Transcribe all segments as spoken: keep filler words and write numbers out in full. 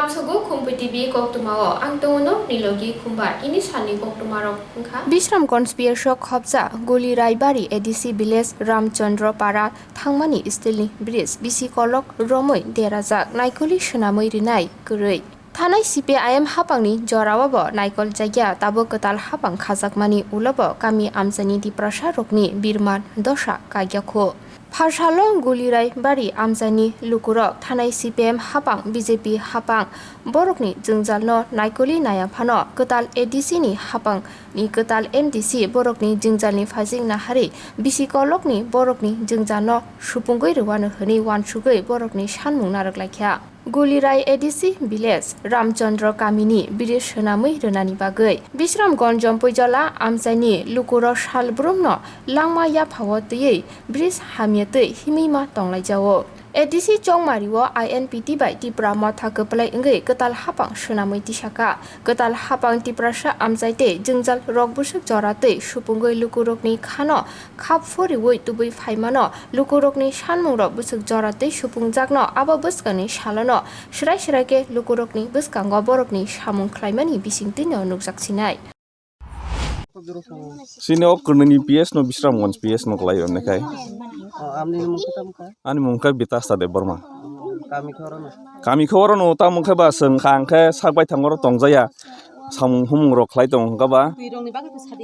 Amsogo Khumpui T V koktwmao ang tongo no Nilogi Khumba, ini salni koktwmarok wngkha. Bishramganj P S o khopjak Guli Raibari A D C village Ramchandra Para thangmani steel ni bridge bisi kolok romwi derajak, naikoli swnamwi rinai kwrwi. Thanai C P I M hapangni jorao bo naikol jakya, tabuk kwtal hapang khajakmani ulo bo kami amchaini Tiprasa rokni birman dosa kaikya khu. Pharsalo Gulirai bari amchaini lukurok thanai C P M hapang, B J P hapang borokni jwngjalno naikoli naya phano kwtal A D C ni hapangni kwtal M D C borokni jwngjalni phajik naharwi bisi kolokni borokni jwngjalno supungwi rwano hwnwi uansugwi borokni sanmung narwk laikha. Gulirai A D C village Ramchandra kamini bridge swnamwi rwnani bagwi Bishramganj Jampuijala amchaini lukurok salbrumno langma yaphao twiwi bridge hamya twi himwi ma tonglaijao. A D C chongmario I N P T bai Tipra Motha kwplai wngwi kwtal hapang swnamwi tisaka. Kwtal hapang Tiprasa amchai tei jwngjal rok bwswk jora twi supungwi lukurokni khano khap phuriui tubui phaimano, lukurokni sanmungrok bwswk jora tei supungjakno, abo bwskangni salono swrai swrai khe lukurokni bwskango borokni samung khlaimani bisingtwino nukjak sinai. Chini o kwnwini P S no Bishramganj P S no kwlai o, hwnwi khai. O, amni mung khe tamo kha? Ani mung khe Bitasha Debbarma. Kami khe oro no? Kami khe oro no, tamo khe ba chwng kha, ang khe sak baithang oro tongjaya. Samung humung rok khlai tongo hwnkha ba?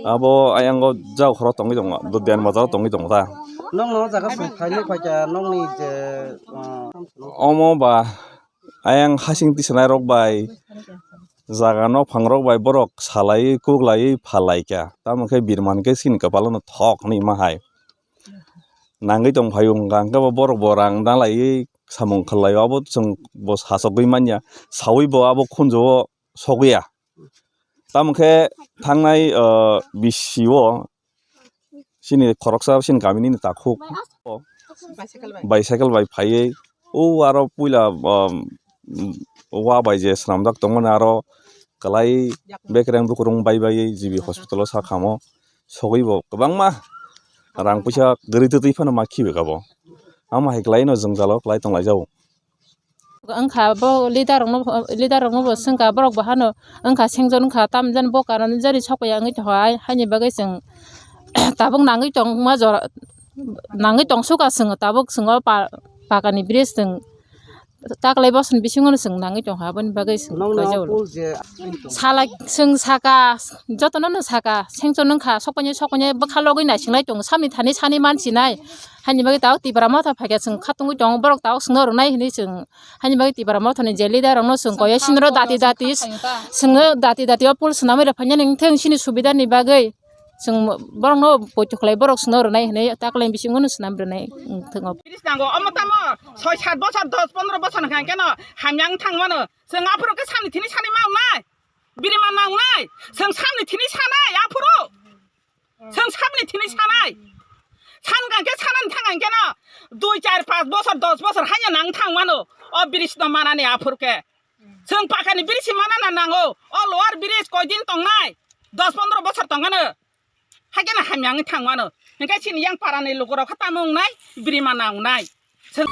Abo ayang o jao khoro tongwi tongo, Dodian bazar o tongwi tongo ta. Nokno o jaga song khaini phaikha nokni je, uh, omo ba ayang hasing tisanai rok bai, jaga nokphang rok bai borok salaiwi, kuklaiwi, phalaikha. Tamo khe birman khe chini kwpalo no thok hwnwi ma hai. Nangwi tong phaio hwnkha, hwnkhe bo borok bo rang dalaiwi samung khlaio, abo chwng bo sachogwi manya. Saui bo abo khunju o sogwi ya. Tamo khe thangnai, ah, bisi o chini khoroksa chini kami nini takhuk o bicycle bai phaiwi o aro puila, um, wa bai je swnamjak tongmani aro kwlai bekereng bukurung bai bai G B hospital o sakhamo sogwi bo kwbangma rang puisa kwrwi twtwi phano ma khibi kha bo. Amo hai kwlai no jwngjalo kwlai tonglaijao. Wngkha bo leader rokno, leader rokno bo swngkha, borok bo hano wngkha, sengjon wngkha, tamjani bo karon jani sokya wngwi tongkha, hai, haini bagwi chwng tabuk nangwi tongma jora, nangwi tongsukha chwng tabuk chwng o pa-, pakani bridge chwng taklai bosoni bisingo no chwng nangwi tongkha, aboni bagwi chwng Nokno kaijago. Pul je Salai chwng saka, jotono no saka, sengchon wngkha, sokpaini sokpaini bwkha logwi naisinglai tongo, samni thani sani mansinai, haini bagwi tabuk Tipra Motha phaikha chwng khatungwi tongo, borok tabuk chwngno rwnai hinwi chwng. Haini bagwi Tipra Mothani je leader rokno chwng koyo sinro dati dati, chwngno dati dati o pul swnamwi rwphainani wngthang sini subidani bagwi chwng borokno poito khlai borok chwngno rwnai hinwi taklai bisingo no swnam rwnai wngthang o. Bridge nango, omo tamo soi sat bochor, dos pondro bochor hwnkha keno hamya wng thang mano. Chwng aphuru khe samni thini sani ma wngnai, birima nangnai, chwng samni thini sanai aphuru. Chwng sabni thini sanai. San kang khe sanani thang kang khe no dui, char, panch bochor, dos bochor haino nang thang mano. O bridge no manani aphuru khe. Chwng pakani bridge si manana nango. O lower bridge koi din tongnai? Dos pondro bochor tong mano. Hakhe no hamya wngwi thang mano. Hinkhe chini yang parani lukurok kha tamo wngnai, birima nangnai. Chwng